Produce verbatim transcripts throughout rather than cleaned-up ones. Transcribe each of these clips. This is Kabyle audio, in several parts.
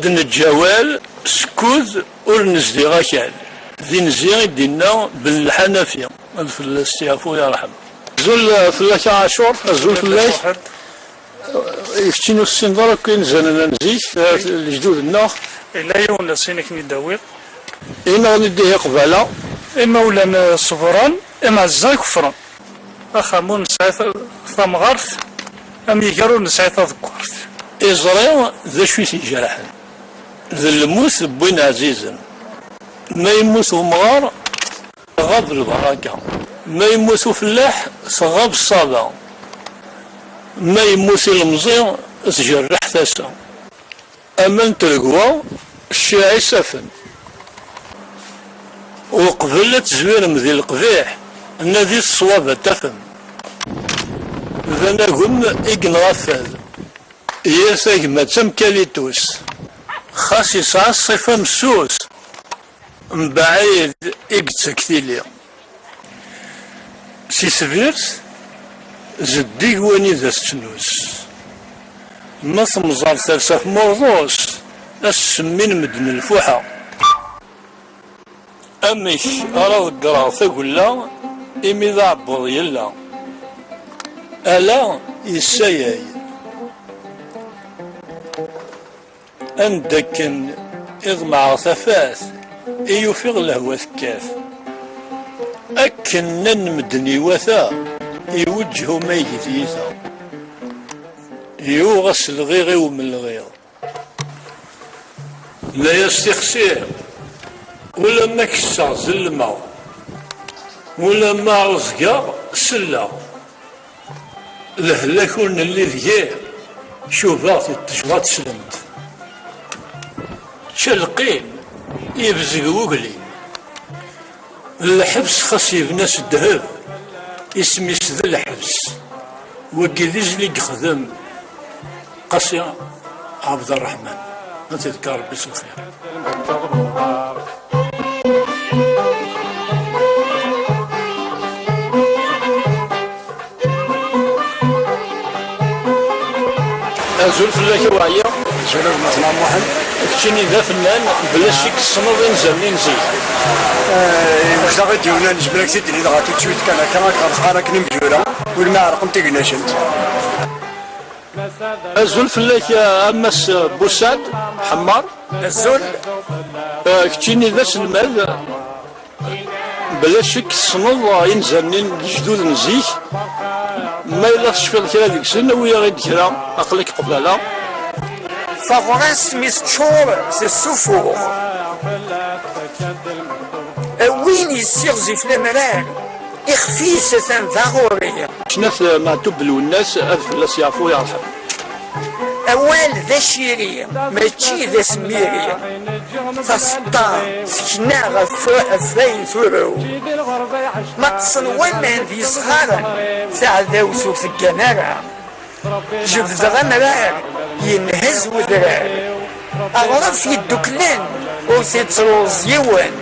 Neǧǧ awal skud ur nezdiɣ akal. D inzi i d-inna Ben Lḥanafi, ad fell-as yeɛfu yerḥem. Azul fell-ak a Ɛacur, azul fell-ak. Keččini ur tessineḍ ara akk inzanen n zik, lejdud-nneɣ. Yella yiwen n sin i ken-id-awiɣ. Inaɣ-nni-d ihi qbala. Imawlan, eh, ṣebren, imɛezza kefren. Axxam ur nesɛi ta-, tamɣart, am yiger ur nesɛi taḍeggart. Iẓri d acu i t-ijerḥen, d lmut n win ɛzizen. Ma yemmut umɣar, tɣab lbaraka. Ma yemmut ufellaḥ, tɣab ṣṣaba. Ma yemmut ilemẓi, tjerreḥ tasa. Aman n tregwa, cciɛ isafen. Uqbel ad tezwirem di leqbiḥ, nadit ṣṣwab ad tafem. D anagem i yenɣa fad. Yir tagma d tamkalitus. Xas yesɛa ṣṣifa messus, mbaɛid i yettak tili. Si tbirt, zeddig wanida tettnus. Ma temẓer ters ɣef murḍus, ad s-semmin medden lfuḥa. Amek ara ḍeggreɣ tagella, imi d aɛebbuḍ yella? Ala, yessayay. Anda akken i ḍemɛeɣ tafat, i ufiɣ lehwa tekkat. Akken nnan medden iwata, iweǧǧ umayeg tiyita. Yuɣ-as lɣiɣ i umelɣiɣ. La as-tixsi, ulamma kesseɣ zellmeɣ, ulamma ɛuẓgeɣ selleɣ. Lehlak ur nelli deg-i, cubaɣ di ttejra teslemt. Čča lqim, yebzeg wuglim. Lḥebs xas yebna s ddheb, isem-is d lḥebs. Wagi d izli i yexdem Qasi Ɛebderreḥman. Ad t-iḍegger Rebbi s lxir. Azul fell-ak a Weɛya. Azul a gma-tneɣ Muḥend. Keččini d afennan, bla ccek tessneḍ inzan-nni n zik. Eh, iwet-aɣ-id yiwen, nezmer ad k-t-id-nini dɣa tout de suite kan akka, ad qqar akken imezwura, wid ma ɛerqent ignacent. Azul fell-ak a Mass Bussad Ḥemmar. Azul. Eh, keččini d aselmad. Bla ccek tessneḍ inzan-nni n lejdud n zik. Ma yella tecfiḍ kra deg-sen, awi-yaɣ-id kra, aql-ak qbala. Taɣrast mi teččur tessufuɣ. A win yessiɣzif lemrar, ixef-is atan d aɣuri. Ccnat Meɛtub Lwennas, ad fell-as yeɛfu yerḥem. Awal d aciri, mačči d asmiri. Taseṭṭa tekna ɣef, ɣef wayen turew. Ma ṭṭsen waman d yisɣaren, taɛdawt ur teggan ara. Jebdeɣ amrar, yenhez wedrar. Aɣref yeddukklen, ur t-ittruẓ yiwen.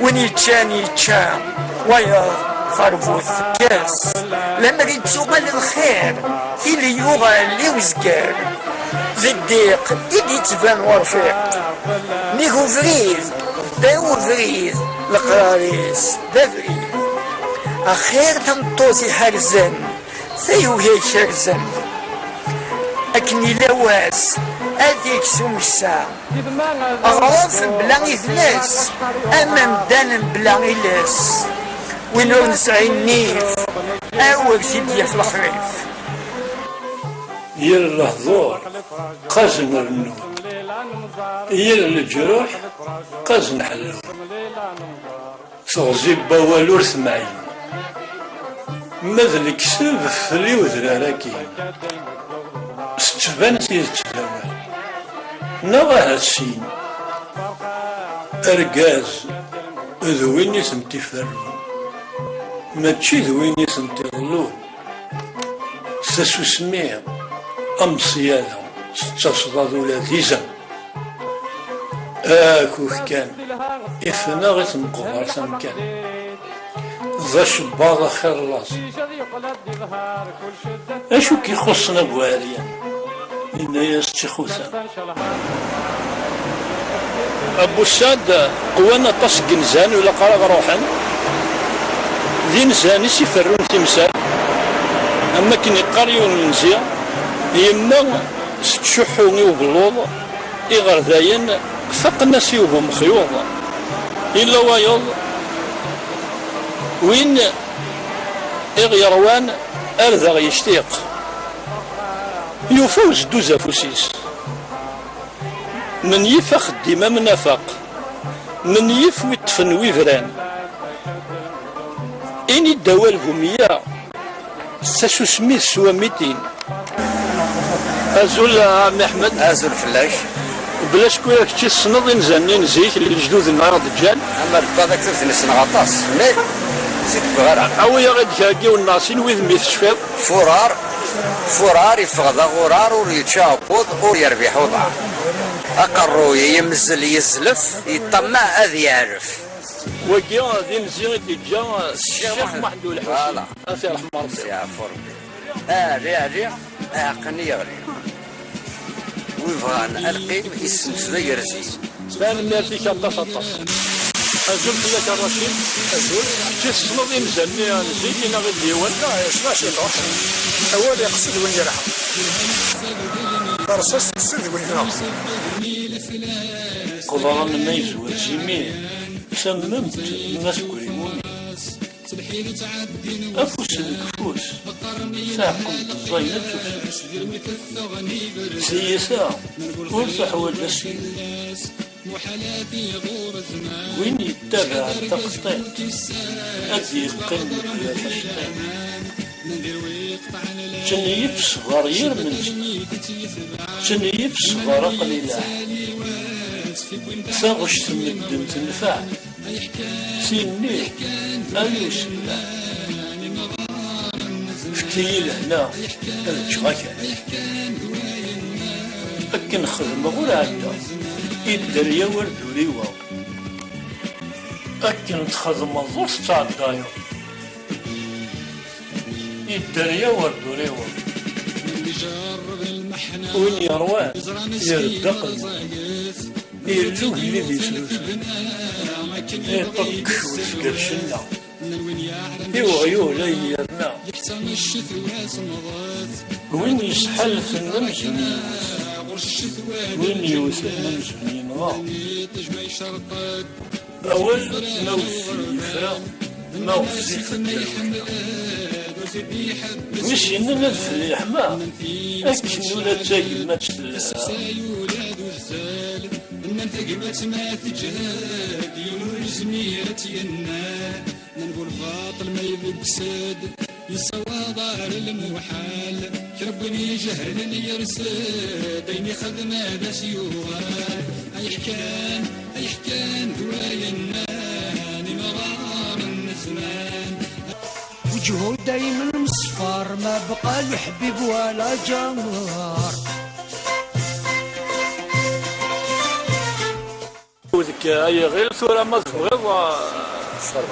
Win yeččan yečča, wayeḍ tarbut tekkes. Lemmer i d-tuɣal lxir, tili yuɣal i uzger. Di ddiq i d-yettban urfiq. Nnig ubrid, ddaw ubrid, leqrar-is d abrid. Axir tameṭṭut iḥerzen, tayuga ikerzen. Akken yella wass, ad ikkes umeksa. Aɣref mebla idles, am amdan mebla iles. Win ur nesɛi nnif, awer t-id-yaf lexrif. Yir lehdur, qqazen rennun. Yir leǧruḥ, qqazen ḥellun. Teɣzi n wawal ur temɛin. Ma d lekseb fell-i udrar-agi, tettban tidet d awal. Neɣ ahat sin. Argaz d win i tent-iferrun, mačči d win i tent-iḍellun. Tasusmi, ameṣyal, tettaṣḍa d ula d izem. Akuk kan, ifneɣ i tmeqbert amkan. D acebbaḍ axir laẓ. Acu k-ixuṣṣen a bu Ɛeryan? Yenna-yas, Ixusa. Abusad qwan aṭas n yinzan ur ilaq ara ad ruḥen. D inzan i s-iferrun timsal. Am wakken yeqqar yiwen n lemzi, yemma tettcuḥḥu i ubelluḍ, iɣerdayen faqen-as i ubemxyuḍ. Yella wayeḍ, win i ɣ-yerwan ar d aɣ-yectiq. Yufa uzedduz afus-is. Menyif axeddim amnafeq, menyif wi ṭṭfen wi bran. Ini-d awal bu meyya, s tasusmi teswa mitin. Azul a Ɛemmi Ḥmed. Azul fell-ak. Bla ccek, kečč i tessneḍ inzan-nni n zik, lejdud-nneɣ i ɣ-d-ǧǧan. Ama d baba-k ur t-nessneɣ aṭas, mais si tebɣa ara. Awi-yaɣ-id kra n yiwen neɣ sin wid mi tecfiḍ. Furar, furar yeffeɣ d aɣurar, ur yečči aɛebbuḍ, ur yerbiḥ uḍar. Aqerruy yemzel yezlef, yeṭṭamaɛ ad yeɛref. Wagi d inzi i d-yeǧǧa Ccix Muḥend Ulḥusin. Voilà. Ad t-yerḥem Ṛebbi. Yeɛfu Ṛebbi. Ɛli, Ɛli, aɛeqqa-nni yeɣli. Wi bɣan alqim, issemsed agerzi. Tanemmirt-ik aṭas, aṭas. Azul fell-ak a Racid. Azul. Kečč i tessneḍ inzan-nni n zik, inaɣ-id yiwen. Ssneɣ ciṭuḥ. Awal iqsed win yerḥa. Taṛṣast teqsed win yerḥa. Quḍran-nni yezwer Jimmy, tammemt n At Grimuni. Afus deg ufus, taɛkemt ẓẓayen ad tufes. Tiyita ur teḥwaǧ aseklu. Win yettabaɛen taqeṭṭiṭ, ad d-yeqqim mebla taceṭṭiṭ. Ččan-iyi-d ṣṣber yir menzi. Ččan-iyi-d ṣṣber aqlileḥ. Taɣect n medden tenfeɛ. Tinni, ay usemlaḥ. Efk-iyi lehna, ad ččeɣ akal. Akken xedmeɣ ur ɛeddaɣ. Idder yawer d uriweɣ. Akken txedmeḍ ur tettɛeddayeḍ. Idder yawer d uriweɣ. Win yerwan, yerbeq lmut. Illu gellid yesrusu. Iṭekkec wezger cenna. I weɣyul ay yerna. Win yesḥalfen amzun yemmut. Win yewten amzun yenɣa. Awal ma udfel yefra, ma ɣezzif ad d-yerwel. Wi s-yennan adfel yeḥma, akken ula d tagemmatt telha. Nnan tagmat ma teǧhed, yiwen ur yezmir ad tt-yenna. Nnan bu lbaṭel ma ibeggs-d, yessawaḍ ar lmuḥal. Kra n win ijehlen yers-d, ayen ixdem ad as-yuɣal. Ay ḥkan, ay ḥkan d wayen nnan imɣaren n zzman. وجهه دايما مصفر، ما بقى له حبيب ولا جار. Ur deg ay iɣil tura ma tebɣiḍ, ah,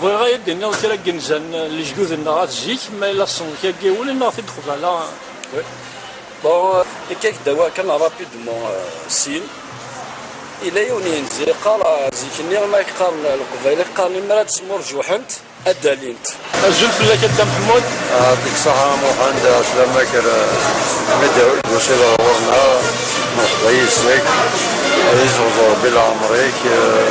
bɣiɣ ad yi-d-tiniḍ kra n yinzan n lejdud-nneɣ at zik, ma yella tessneḍ kra n yiwen, neɣ t-id qbala. Oui. Bon, euh, akka k-d-awiɣ kan rapidement, euh, sin. Yella yiwen yenzi yeqqar, euh, zik-nni ma k-qqaren Leqbayel, k-qqaren imir ad smurǧuḥent, ad d-alint. Azul fell-ak a Dda Meḥmud. Yeɛṭik ṣṣeḥḥa a Muḥend, ɛeslama-k, mi d-tewwḍeḍ ɣur-neɣ, merḥba yes-k, ad izeɣzeɣ Rebbi leɛmer-ik, eh,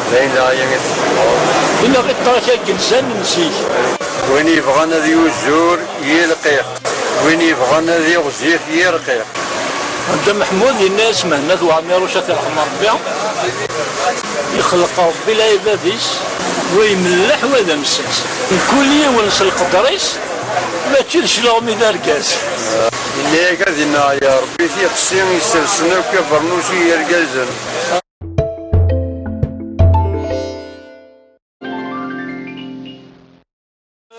d ayen daɣen i txedmeḍ. Win i ɣ-iṭṭer akka deg yinzan n zik. Win yebɣan ad yuzur yirqiq, win yebɣan ad iɣzif yirqiq. Dda Meḥmud yenna-yas Mhenna At Uɛmiruc, ad t-yerḥem Rebbi, ixleq Rebbi lɛibad-is, wa imelleḥ, wa d amessas. Mkul yiwen s lqedr-is, mačči d cclaɣem i d argaz. Yenna-yak ad yenna ya Rebbi tiqsi isersen akk abernus i yirgazen.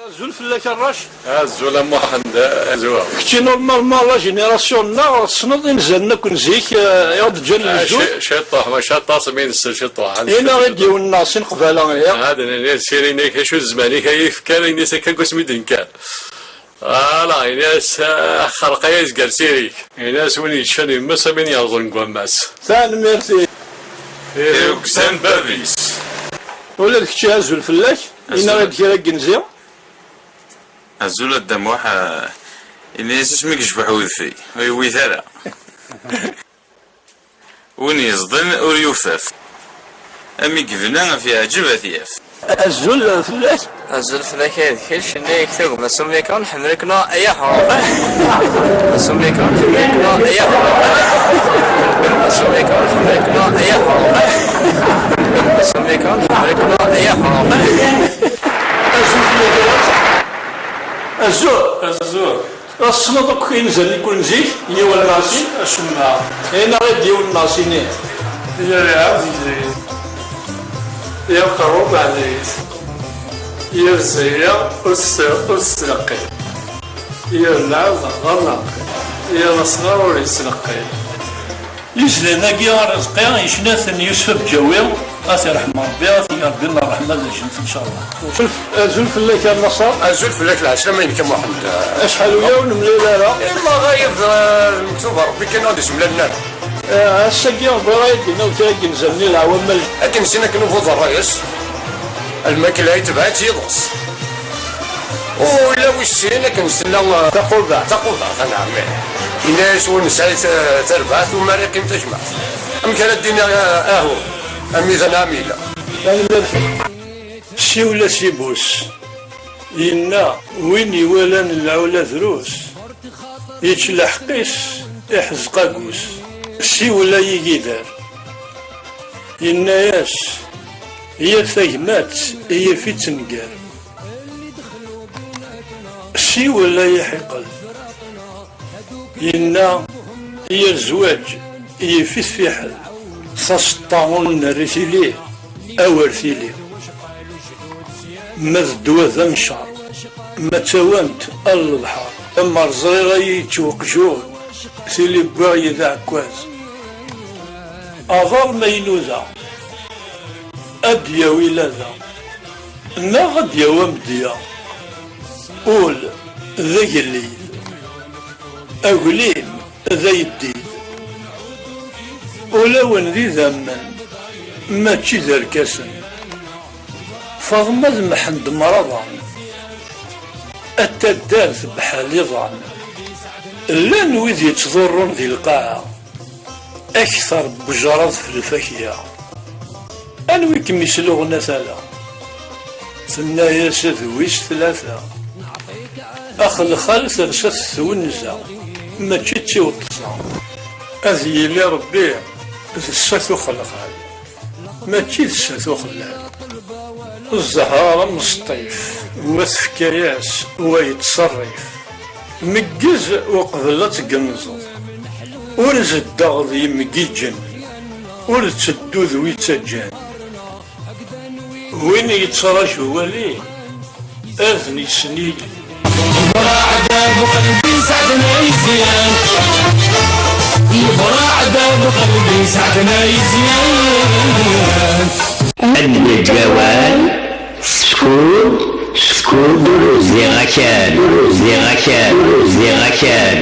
Azul fell-ak a Rrac. Azul a Muḥend, azul. Kečči normalement la génération-nneɣ tessneḍ inzan akk n zik, eh, i ɣ-d-ǧǧan lejdud. Ci-, ciṭuḥ, maca aṭas mi nessen ciṭuḥ. Inaɣ-id yiwen neɣ sin qbala ihi. Ad nini, siri-nek, acu zzman-ik ay ifkan, ayen-is akka deg wasmi d-nekker. Ala, ini-as, ah, xerq ay azger sirik. Ini-as win yeččan yemma-s, am win yerẓen deg wammas. Tanemmirt-ik. Iruksan bab-is. Ula d kečči, azul fell-ak. Azul. Yenna-ɣ-d kra n yinzi. Azul a Dda Muḥ, ah, ini-as asmi yecbeḥ udfel, ur yewwit ara. Win yeẓden ur yufaf. Ami yebna ɣef yeɛǧeb ad t-yaf. Azul fell-ak. Azul fell-ak ay d kečč, nna-yak tagma s umikra nḥemmel-ikna ay aḥruq. S umikra nḥemmel-ikna ay aḥruq. S umikra nḥemmel-ikna ay aḥruq. S umikra nḥemmel-ikna ay aḥruq. Azul fell-ak. Azul. Azul. Tessneḍ akk inzan-nni n zik? Yiwen Masin, acemma. Yenna-ɣ-d yiwen Masin-nni. Yir iɛad, yir qerrub, ɛlayet. Yir zzayya, ur s-, ur s-sleqqi. Yir lɛad, ɣer leɛqel. Yir asɣar, ur yesleqqi. Izlan-agi areẓqi yecna-ten Yusef Abǧawi, ad t-irḥem Rebbi, ad t-yerr Rebbi ṛṛeḥma d lǧennet, ncallah. Azul fell-ak a Naṣer. Azul fell-ak, lɛeslama-inek a Muḥend. Acḥal uyaw ur nemlil ara. Yella ɣayeb, eh, lmektub Rebbi kan ur d-isemlalen ara. Eh, ass-agi bɣiɣ ad d-iniɣ kra n yinzan-nni leɛwam ma. Akken sin akken ubuḍ ṛṛay-is. Lmakla yetbeɛ-itt yiḍes. U illa wis sin akken tella, uh, taqubaɛt. Taqubaɛt, anɛam. Ini-as ur nesɛi ta-, tarbaɛt, u mi ara yeqqim tajmaɛt. Amek ara d-iniɣ, uh, ahu, amidan ɛmila? Siwel-as i Bus, yenna: "Win iwalan lɛula drus, yečč leḥq-is, iḥezeq agus." Siwel a yigidar, yenna-yas: "Yir tagmat, yif-itt nnger." Siwel ay iḥiqel, yenna: "Yir zzwaǧ, yif-it fiḥel." Taseṭṭa ur nerri tili, awer tili. Ma d ddwa d ancar, ma d tawant a lebḥer. Amer ẓriɣ ay yečč uqjun, tili wwiɣ yid aɛekkaz. Aḍar ma inuda, ad d-yawi lada, neɣ ad d-yawi amedya. Ul d agellid, aglim d ayeddid. Ulawen d idammen, mačči d arkasen. Faḍma d Mḥend mraḍan, a taddart bḥal iḍan. Llan wid yettḍurrun di lqaɛa, akter n wejraḍ f lfakya. Anwi kem-isluɣen a tala? Tenna-yas d wis tlata. Axelxal tersa-t twenza, mačči d tiweṭza. Ad yili Rebbi d sat uxelxal, mačči d sat uxellal. Zzher amesṭif, wa tefka-yas, wa yettṣerrif. Meggez uqbel ad tgenzeḍ. Ur zeddeɣ d yimgiǧen, ur tteddu d wi ttaǧǧan. Win yettraǧu wali, ad nesnili. Yebra ɛdab qelbi sɛedna izyan. Yebra ɛdab qelbi sɛedna izyan. Ad neg awal, skud, skud ur uziɣ akal, ur uziɣ akal, ur uziɣ akal.